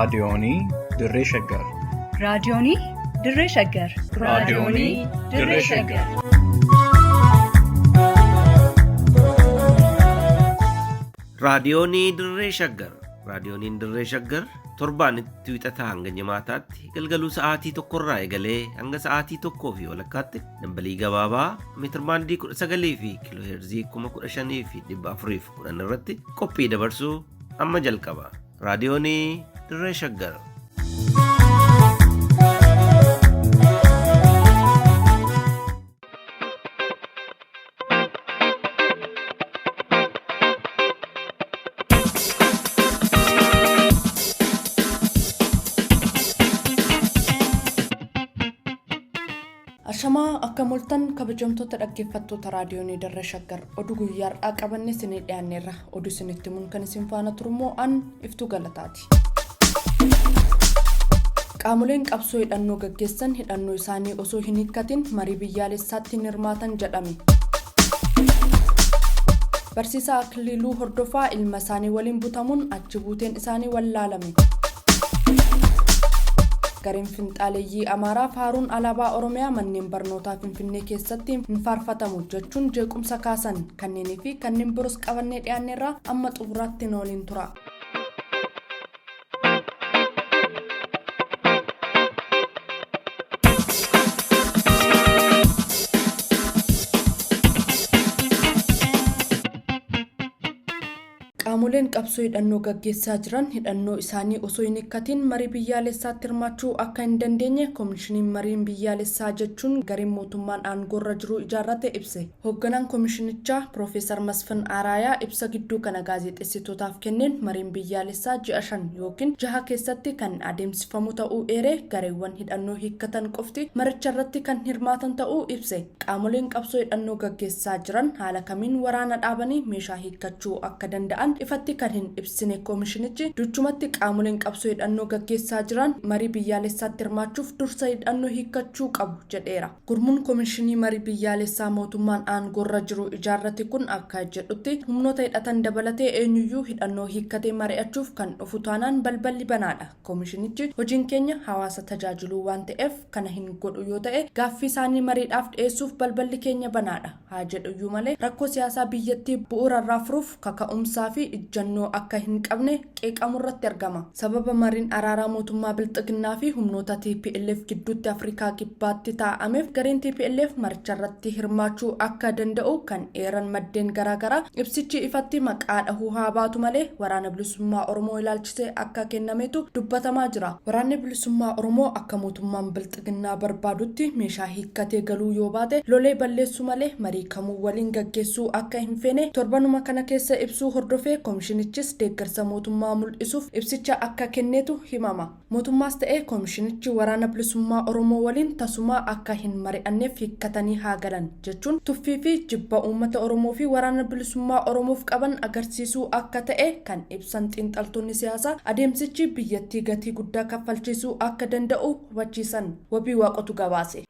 Raadiyoonii Dirree Shaggar. Raadiyoonii Dirree Shaggar. Raadiyoonii Dirree Shaggar. Raadiyoonii Dirree Shaggar. Raadiyooniin Dirree Shaggar torbaanitti wiixataa hanga jimaataatti galgaluu sa'aatii tokkorraa eegalee hanga sa'aatii tokkoo fi walakkaatti dambalii gabaabaa meetirbaandii 19 fi kiilooheerzii 15,410 irratti qophii dabarsuu amma jalqaba. Raadiyoonii Dirree Shaggar. Ashamaa akka moltan kabajamtoota dhaggeeffattoota raadiyoonii Dirree Shaggar oduu guyyaa har'aa qabanne isinii dhiyaanneerra oduu isinitti himuun kan isin faana turummoo an iftuu galataati. Qaamoleen qabsoo hidhannoo gaggeessan hidhannoo isaanii osoo hin hiikkatin marii biyyaalessaatti hin hirmaatan jedhame. Barsiisaa Akiliiluu Hordofaa ilma isaanii waliin butamuun achi buuteen isaanii wallaalame. Gareen finxaaleeyyii Amaaraa faaruun alaabaa Oromiyaa manneen barnootaa Finfinnee keessatti hin faarfatamu jechuun jeequmsa kaasan kanneenii fi kanneen biroos qabannee dhiyaanneerraa amma xumuraatti nu waliin tura. Qaamoleen qabsoo hidhannoo gaggeessaa jiran hidhannoo isaanii osoo hin hiikkatiin marii biyyaalessaatti hirmaachuu akka hin dandeenye koomishiniin mariin biyyaalessaa jechuun gareen mootummaan aangoorra jiru ijaarrate ibse. Hoogganaan koomishinichaa Piroofeesar Masfin Araayaa ibsa gidduu kana gaazexeessitootaaf kenneen mariin biyyaalessaa ji'a 5 yookiin 6 keessatti kan adeemsifamu ta'uu eeree gareewwan hidhannoo hiikkatan qofti maricha irratti kan hirmaatan ta'uu ibse. Qaamoleen qabsoo hidhannoo gaggeessaa jiran haala kamiin waraana dhaabanii meeshaa hiikkachuu akka danda'an ifatti kan hin ibsine koomishinichi duchumatti qaamoleen qabsoo hidhannoo gaggeessaa jiran marii biyyaalessaatti hirmaachuuf dursa hidhannoo hiikkachuu qabu jedheera. Gurmuun koomishinii marii biyyaalessaa mootummaan aangoorra jiru ijaarrate kun akka jedhutti humnoota hidhatan dabalatee eenyuyyuu hidhannoo hiikkatee mari'achuuf kan dhufu taanaan balballi banaadha. Koomishinichi hojiin keenya hawaasa tajaajiluu waan ta'eef kana hin godhu yoo ta'e gaaffii isaanii mariidhaaf dhiyeessuuf balballi keenya banaadha haa jedhuyyuu malee rakkoo siyaasaa biyyattii bu'uurarraa furuuf kaka'umsaa fi ijjannoo akka hin qabne qeeqamurratti argama. Sababa mariin araaraa mootummaa Bilxiginnaa fi humnoota TPLF gidduutti Afrikaa Kibbaatti taa'ameef gareen TPLF maricharratti hirmaachuu akka danda'u kan eeran maddeen garaagaraa ibsichi ifatti maqaa dhahuu haa baatu malee waraana bilisummaa Oromoo ilaalchisee akka kennametu dubbatamaa jira. Waraanni bilisummaa Oromoo akka mootummaan Bilxiginnaa barbaadutti meeshaa hiikkatee galuu yoo baate lolee balleessuu malee marii kamuu waliin gaggeessuu akka hin feene torbanuma kana keessa ibsuu hordofee koomishinichis deeggarsa mootummaa mul'isuuf ibsicha akka kenneetu himama. Mootummaas ta'e koomishinichi waraana bilisummaa Oromoo waliin tasumaa akka hin mari'anneef hiikkatanii haa galan jechuun tuffii fi jibba uummata Oromoo fi waraana bilisummaa Oromoof qaban agarsiisuu akka ta'e kan ibsan xiinxaltoonni siyaasaa adeemsichi biyyattii gatii guddaa kaffalchiisuu akka danda'u hubachiisan. Wabii Waaqotu gabaase.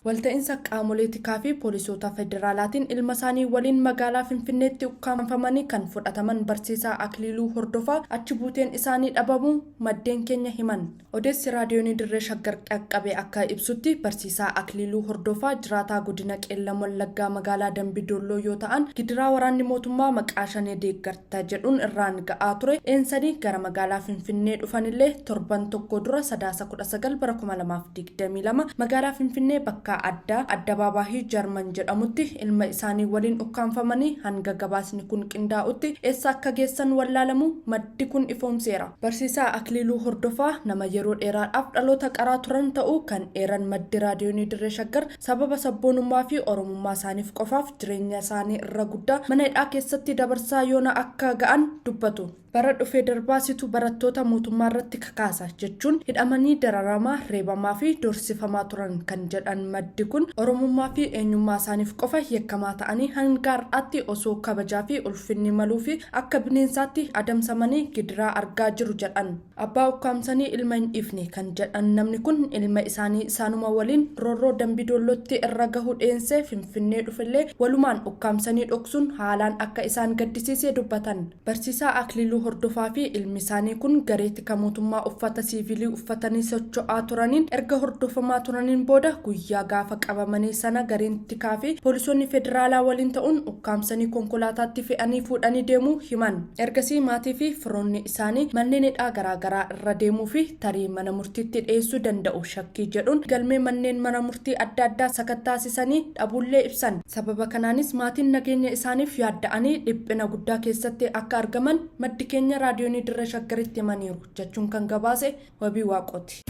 Walta'iinsa qaamolee tikaa fi poolisoota federaalaatiin ilma isaanii waliin magaalaa Finfinneetti ukkaamfamanii kan fudhataman barsiisaa Akiliiluu Hordofaa achi buuteen isaanii dhabamuu maddeen keenya himan. Odeessi raadiyoonii Dirree Shaggar qaqqabe akka ibsutti barsiisaa Akiliiluu Hordofaa jiraataa godina Qeellam Wallaggaa magaalaa Dambi Dolloo yoo ta'an gidiraa waraanni mootummaa maqaa shanee deeggarta jedhuun irraan ga'aa ture dheensanii gara magaalaa Finfinnee dhufanillee torban tokko dura Sadaasa 19 bara 2022 magaalaa Finfinnee bakka addaa addabaabaahii Jarman jedhamutti ilma isaanii waliin ukkaamfamanii hanga gabaasni kun qindaa'utti eessa akka geessan wallaalamuu maddi kun ifoomseera. Barsiisaa Akiliiluu Hordofaa nama yeroo dheeraadhaaf dhaloota qaraa turan ta'uu kan eeran maddi raadiyoonii Dirree Shaggar sababa sabboonummaa fi Oromummaa isaaniif qofaaf jireenya isaanii irra guddaa mana hidhaa keessatti dabarsaa yoona akka ga'an dubbatu. Bara dhufee darbaa situ barattoota mootummaa irratti kakaasa jechuun hidhamanii dararamaa, reebamaa fi doorsifamaa turan kan jedhan maddi kun Oromummaa fi eenyummaa isaaniif qofa yakkamaa ta'anii hanga har'aatti osoo kabajaa fi ulfinni maluufi akka bineensaatti adamsamanii gidiraa argaa jiru jedhan. Abbaa ukkaamsanii ilma hin dhiifne kan jedhan namni kun ilma isaanii isaanuma waliin roorroo Dambi Doollootti irra gahu dheensee Finfinnee dhufellee walumaan ukkaamsanii dhoksuun haalaan akka isaan gaddisiise dubbatan. Barsiisaa Akliiluu Hordofaa fi ilmi isaanii kun garee tika mootummaa uffata siivilii uffatanii socho'aa turaniin erga hordofamaa turaniin booda guyyaa gaafa qabamanii sana gareen tikaa fi poolisoonni federaalaa waliin ta'uun ukkaamsanii konkolaataatti fe'anii fuudhanii deemuu himan. Ergasii maatii fi firoonni isaanii manneen hidhaa garaagaraa irra deemuu fi tarii mana murtiitti dhiyeessuu danda'u shakkii jedhuun galmee manneen mana murtii adda addaa sakattaasisanii dhabuullee ibsan. Sababa kanaanis maatiin nageenya isaaniif yaadda'anii dhiphina guddaa keessatti akka argaman maddi keenya Raadiyoonii Dirree Shaggaritti himaniiru jechuun kan gabaase Wabii Waaqooti.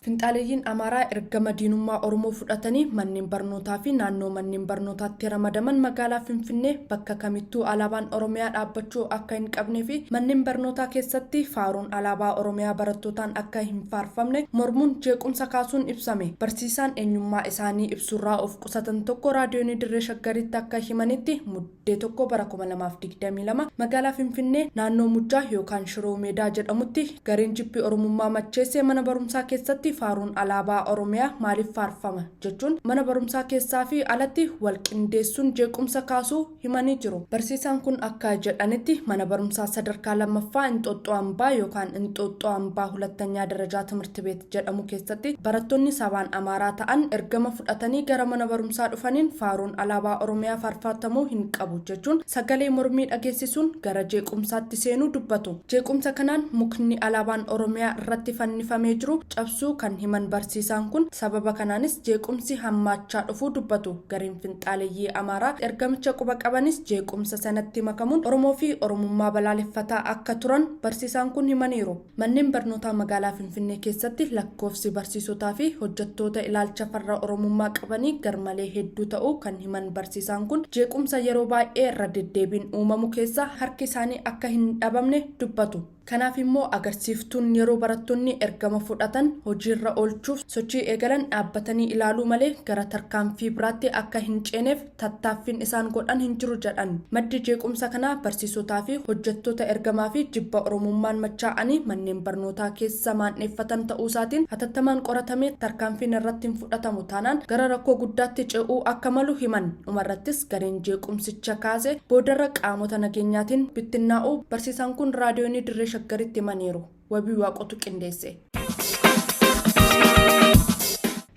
Finxaaleeyyiin Amaaraa ergama diinummaa Oromoo fudhatanii manneen barnootaa fi naannoo manneen barnootaatti ramadaman magaalaa Finfinnee bakka kamittuu alaabaan Oromiyaa dhaabbachuu akka hin qabnee fi manneen barnootaa keessatti faaruun alaabaa Oromiyaa barattootaan akka hin faarfamne mormuun jeequmsa kaasuun ibsame. Barsiisaan eenyummaa isaanii ibsurraa of qusatan tokko Raadiyoonii Dirree Shaggaritti akka himanitti, Muddee 1 bara 2022 magaalaa Finfinnee naannoo Mujjaa yookaan Shiroo Meedaa jedhamutti gareen jibbi Oromummaa macheesse mana barumsaa keessatti faaruun alaabaa Oromiyaa maaliif faarfama jechuun mana barumsaa keessaa fi alatti wal qindeessuun jeequmsa kaasuu himanii jiru. Barsiisaan kun akka jedhanitti, mana barumsaa sadarkaa lammaffaa Inxooxxoo Ambaa yookaan Inxooxxoo Ambaa Hulattanyaa Darajaa Timirti Beet jedhamu keessatti barattoonni sabaan Amaaraa ta'an ergama fudhatanii gara mana barumsaa dhufaniin faaruun alaabaa Oromiyaa faarfatamuu hin qabu jechuun sagalee mormii dhageessisuun gara jeequmsaatti seenuu dubbatu. Jeequmsa kanaan mukni alaabaan Oromiyaa irratti fannifamee jiru cabsuu kan himan barsiisaan kun, sababa kanaanis jeequmsi hammaachaa dhufuu dubbatu. Gareen finxaaleeyyii Amaaraa ergamicha quba qabanis jeequmsa sanatti makamuun Oromoo fi Oromummaa balaaleffataa akka turan barsiisaan kun himaniiru. Manneen barnootaa magaalaa Finfinnee keessatti lakkoofsi barsiisotaa fi hojjettoota ilaalcha farra Oromummaa qabanii garmalee hedduu ta'uu kan himan barsiisaan kun, jeequmsa yeroo baay'ee irra deddeebiin uumamu keessa harki isaanii akka hin dhabamne dubbatu. Kanaaf immoo agarsiiftuun yeroo barattoonni ergama fudhatan hojiirra oolchuuf sochii eegalan dhaabbatanii ilaaluu malee gara tarkaanfii biraatti akka hin ceeneef tattaaffiin isaan godhan hin jiru jedhan. Maddi jeequmsa kanaa barsiisotaa fi hojjettoota ergamaa fi jibba Oromummaan machaa'anii manneen barnootaa keessa maan'eeffatan ta'uu isaatiin hatattamaan qoratamee tarkaanfiin irratti hin fudhatamu taanaan gara rakkoo guddaatti ce'uu akka malu himan. Dhumarrattis gareen jeequmsicha kaase boodarra qaamota nageenyaatiin bittinnaa'uu barsiisaan kun Raadiyoonii Dirree Shaggaritti himaniiru. Wabii Waaqotu qindeesse.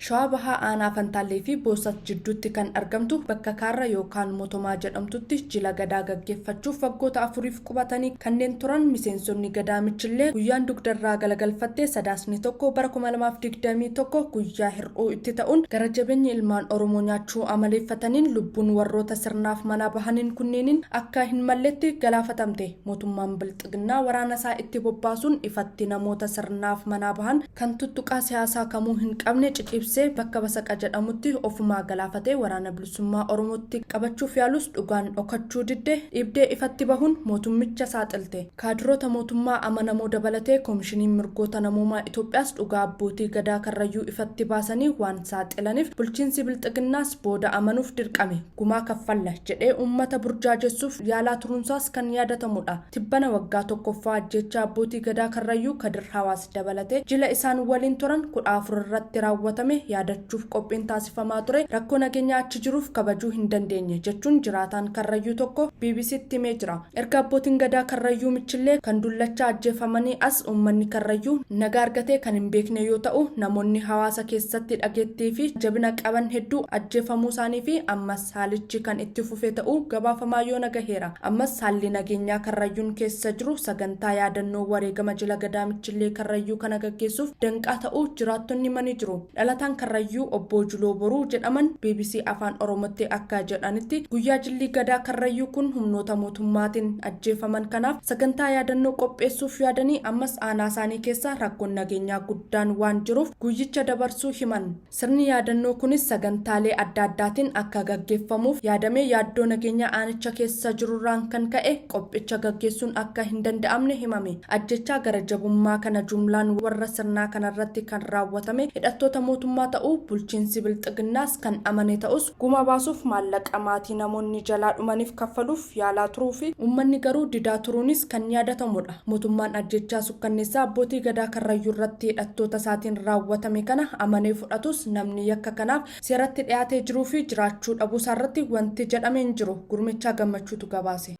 Shawaa Bahaa aanaa Fantaallee fi Boosat jidduutti kan argamtu bakka Kaarra yookaan Motomaa jedhamtutti jila Gadaa gaggeeffachuuf waggoota afuriif qubatanii kanneen turan miseensonni Gadaa Michillee guyyaan dugdarraa galagalfatte Sadaasni 1 bara 2021 guyyaa hir'uu itti ta'uun gara jabeenyi ilmaan Oromoo nyaachuu amaleeffataniin lubbuun warroota sirnaaf manaa bahaniin kunneeniin akka hin malletti galaafatamte. Mootummaan Bilxiginnaa waraana isaa itti bobbaasuun ifatti namoota sirnaaf manaa bahan kan tuttuqaa siyaasaa kamuu hin qabne ciciibsee bakka Basaqa jedhamutti ofumaa galaafatee Waraana Bilisummaa Oromootti qabachuuf yaalus dhugaan dhokachuu didde dhiibdee ifatti bahuun mootummicha saaxilte. Kaadiroota mootummaa amanamoo dabalatee Komishiniin Mirgoota Namoomaa Itoophiyaas dhugaa abbootii Gadaa Karrayyuu ifatti baasanii waan saaxilaniif bulchiinsi Bilxiginnaas booda amanuuf dirqame. Gumaa kaffalla jedhee uummata burjaajessuuf yaalaa turuunsaas kan yaadatamudha. Tibbana waggaa tokkoffaa ajjeechaa abbootii Gadaa Karrayyuu Kadir Hawaas dabalatee jila isaan waliin turan 14 irratti raawwatame yaadachuuf qophiin taasifamaa ture rakkoo nageenyaa achi jiruuf kabajuu hin dandeenye jechuun jiraataan Karrayyuu tokko BBCtti himee jira. Erga abbootiin Gadaa Karrayyuu Michillee kan dullachaa ajjeefamanii as uummanni Karrayyuu nagaa argatee kan hin beekne yoo ta'u, namoonni hawaasa keessatti dhageettii fi jabina qaban hedduu ajjeefamuu isaanii fi ammas haalichi kan itti fufe ta'uu gabaafamaa yoona gaheera. Ammas haalli nageenyaa Karrayyuun keessa jiru sagantaa yaadannoo wareegama jila Gadaa Michillee Karrayyuu kana gaggeessuuf danqaa ta'uu jiraattonni himanii jiru. Dhalataan Karrayyuu Obbo Juloo Boruu jedhaman bbc Afaan Oromootti akka jedhanitti, guyyaa jilli Gadaa Karrayyuu kun humnoota mootummaatiin ajjeefaman kanaaf sagantaa yaadannoo qopheessuuf yaadanii ammas aanaasaanii keessa rakkoon nageenyaa guddaan waan jiruuf guyyicha dabarsuu himan. Sirni yaadannoo kunis sagantaalee adda addaatiin akka gaggeeffamuuf yaadamee yaaddoo nageenyaa aanicha keessa jirurraan kan ka'e qophicha gaggeessuun akka hin danda'amne himame. Ajjeechaa gara jabummaa kana jumlaan warra sirnaa kanarratti kan raawwatame hidhattoota mootummaa ta'uu bulchiinsi Bilxiginnaas kan amane ta'us, gumaa baasuuf maallaqa maatii namoonni jalaa dhumaniif kaffaluuf yaalaa turuu fi uummanni garuu didaa turuunis kan yaadatamudha. Mootummaan ajjeechaa sukkanneessaa abbootii Gadaa Karrayyuu irratti hidhattoota isaatiin raawwatame kana amanee fudhatus namni yakka kanaaf seeratti dhiyaatee jiruu fi jiraachuu dhabuusaarratti wanti jedhame hin jiru. Gurmechaa Gammachuutu gabaase.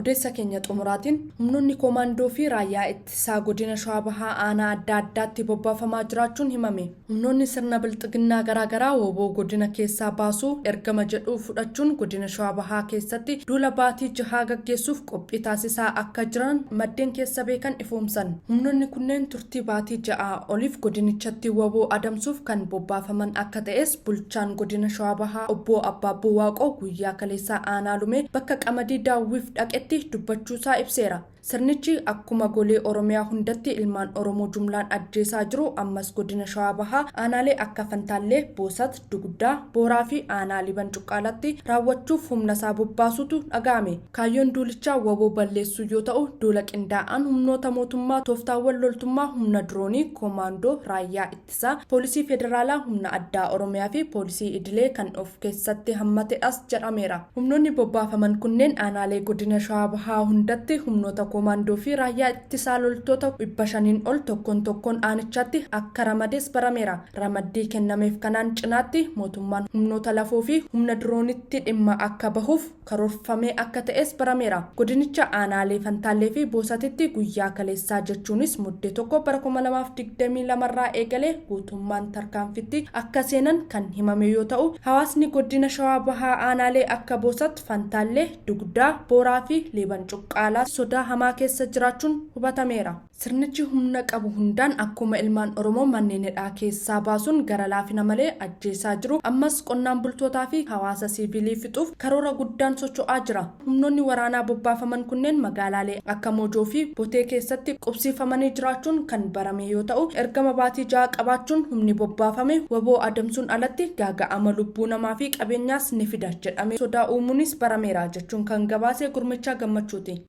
Odeessa keenya xumuraatiin humnoonni koomaandoo fi raayyaa ittisaa godina Shawaa Bahaa aanaa adda addaatti bobbaafamaa jiraachuun himame. Humnoonni sirna bilxiginnaa garaagaraa woboo godina keessaa baasuu ergama jedhu fudhachuun godina Shawaa Bahaa keessatti duula baatii jahaa gaggeessuuf qophii taasisaa akka jiran maddeen keessa beekan ifoomsan. Humnoonni kunneen turtii baatii 6 oliif godinichatti woboo adamsuuf kan bobbaafaman akka ta'es bulchaan godina Shawaa Bahaa obbo Abbaabbuu Waaqoo guyyaa kaleessaa aanaa Lumee bakka qamadii daawwiif dhaqetti dubbachuusaa ibseera. Sirnichi akkuma golee Oromiyaa hundatti ilmaan Oromoo jumlaan ajjeesaa jiru ammas godina Shawaa Bahaa aanaalee akka Fantaallee, Boosat, Dugdaa, Booraa fi aanaa Liban Cuqqaalaatti raawwachuuf humna isaa bobbaasutu dhaga'ame. Kaayyoon duulichaa woboo balleessuu yoo ta'u, duula qindaa'aan humnoota mootummaa tooftaawwan loltummaa humna diroonii, koomaandoo, raayyaa ittisaa, poolisii federaalaa, humna addaa Oromiyaa fi poolisii idilee kan of keessatti hammatedhas jedhameera. Humnoonni bobbaafaman kunneen aanaalee godina Shawaa Bahaa hundatti humnoota koomaandoo fi raayyaa ittisaa loltoota 500 ol tokkoon tokkoon aanichaatti akka ramades barameera. Ramaddii kennameef kanaan cinaatti mootummaan humnoota lafoo fi humna diroonitti dhimma akka bahuuf karoorfamee akka ta'es barameera. Godinicha aanaalee Fantaallee fi Boosatitti guyyaa kaleessaa jechuunis Muddee 1 bara 2022 irraa eegalee guutummaan tarkaanfitti akka seenan kan himame yoo ta'u, hawaasni godina Shawaa Bahaa aanaalee akka Boosat, Fantaallee, Dugdaa, Booraa fi Liiban Cuqqaalaa sodaa hamaa keessa jiraachuun hubatameera. Sirnichi humna qabu hundaan akkuma ilmaan Oromoo manneen hidhaa keessaa baasuun gara laafina malee ajjeesaa jiru ammas qonnaan bultootaa fi hawaasa siivilii fixuuf karoora guddaan socho'aa jira. Humnoonni waraanaa bobbaafaman kunneen magaalaalee akka Mojoo fi Botee keessatti qubsiifamanii jiraachuun kan barame yoo ta'u, ergama baatii 6 qabaachuun humni bobbaafame woboo adamsuun alatti gaaga'ama lubbuu namaa fi qabeenyaas ni fida jedhamee sodaa uumuunis barameera jechuun kan gabaase Gurmichaa Gammachuuti.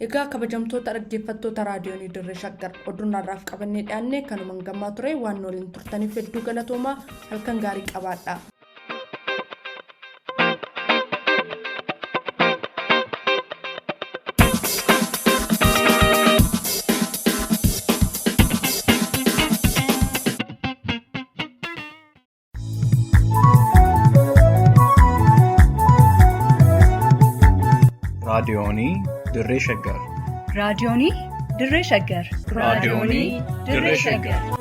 Egaa kabajamtoota dhaggeeffattoota raadiyoonii Dirree Shaggar oduun har'aaf qabannee dhiyaanne kanumaan gammaa ture waan waliin turtaniif hedduu galatoomaa halkan gaarii qabaadha. Raadiyoonii Dirree Shaggar. Raadiyoonii Dirree Shaggar. Raadiyoonii Dirree Shaggar.